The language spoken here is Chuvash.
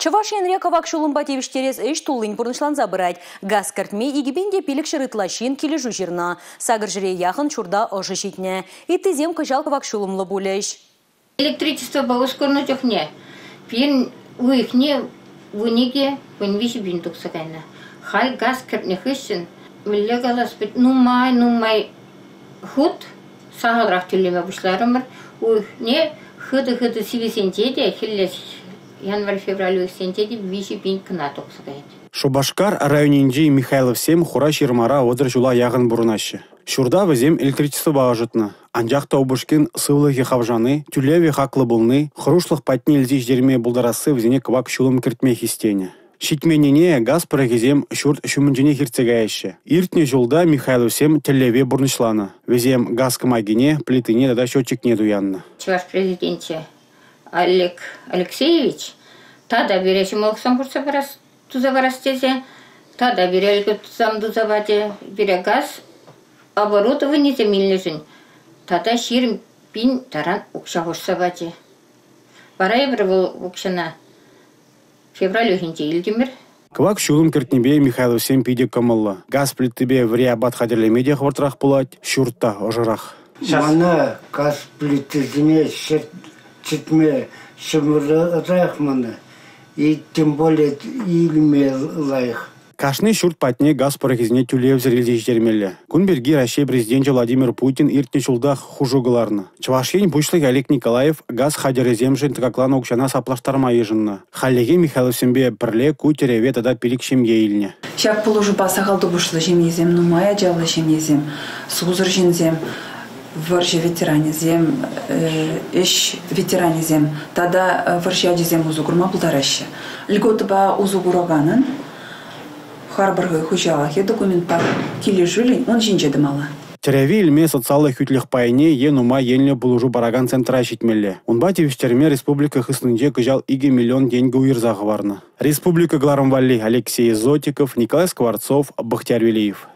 Чӑваш Енре кӑвак ҫулӑмпа тивӗҫтерес ӗҫ туллин пурнӑҫланса пырать. Газ кӗртме 2500 ытла ҫын килӗшӳ ҫырнӑ. Сакӑр ҫӗре яхӑн ҫурта ӑшӑ ҫитнӗ. Ыттисем кӑҫал кӑвак ҫулӑмлӑ пулӗҫ. Электричествопа усӑ курнӑ чухне пирӗн уйӑхне 12, 13 пин тухса кайнӑ. Халь газ кӗртнӗ хыҫҫӑн, мӗнле калас, нумай-нумай хут сахалрах тӳлеме пуҫларӑмӑр. Уйӑхне хытӑ-хытӑ сивӗсенче те, хӗлле январь-февраль уйӑхсенче те 3 пин кӑна тухса каять. Шупашкар районӗнчи Михайловсем Хура Ҫырмара 30 ҫула яхӑн пурӑнаҫҫӗ. Ҫурта вӗсем электричествопа ӑшӑтнӑ. Анчах та упӑшкин сывлӑхӗ хавшани, тӳлевӗ хаклӑ пулни, хӑрушлӑх патне илсе ҫитерме пултарасси вӗсене кӑвак ҫулӑм кӗртме хистенӗ. Ҫитменнине газ пӑрӑхӗсем ҫурт ҫумӗнченех иртсе каяҫҫӗ. Иртнӗ ҫулта Михайловсем тӗллеве пурнӑҫланӑ. Вӗсем газ кӑмакине, плитине тата счетчикне туяннӑ. Чӑваш Президенчӗ Олег Алексеевич тата пире ҫӑмӑллӑхсем хурса парас, туса парас тесе тата пире льготӑсем туса пачӗ. Пире газ оборудованисем илнӗшӗн тата 20 пин таран укҫа хушса пачӗ. Вара эпир вӑл укҫана февраль уйӑхӗнче илтӗмӗр. Кӑвак ҫулӑм кӗртнипе Михайловсем питӗ кӑмӑллӑ. Газ плитипе вӗри апат хатӗрлеме те хӑвӑртрах пулать, ҫурт та ӑшӑрах. Мана газ плитисене чӗртме ҫӑмӑлрах мана. И тем более илме лайӑх. Кашни ҫурт патне газ пӑрӑхӗсене тӳлевсӗр илсе ҫитермелле. Кун пирки Раҫҫей Президенчӗ Владимир Путин иртнӗ ҫултах хушу кӑларнӑ. Чӑваш Ен Пуҫлӑхӗ Олег Николаев газ хатӗрӗсемшӗн тӑкакланӑ укҫана саплаштарма йышӑннӑ. Хальлӗхе Михайловсемпе пӗрле ку тӗреве тата 5 ҫемье илнӗ. Ҫак пулӑшупа сахал тупӑшлӑ ҫемьесем, нумай ачаллӑ ҫемьесем, сусӑр ҫынсем, вӑрҫӑ ветеранӗсем, ӗҫ ветеранӗсем тата вӑрҫӑ ачисем усӑ курма пултараҫҫӗ. Льготӑпа усӑ кураканӑн харпӑр хӑй хуҫалӑхӗ документпа килӗшӳллӗн ун ҫинче тӑмалла. Тӗреве илме социаллӑ хӳтлӗх пайне е нумай енлӗ пулӑшу паракан центра ҫитмелле. Унпа тивӗҫтерме республика хыснинче кӑҫал 2 миллион тенкӗ уйӑрса хӑварнӑ. Республика кӑларӑм валли Алексей Зотиков, Николай Скворцов, Бахтияр Велиев.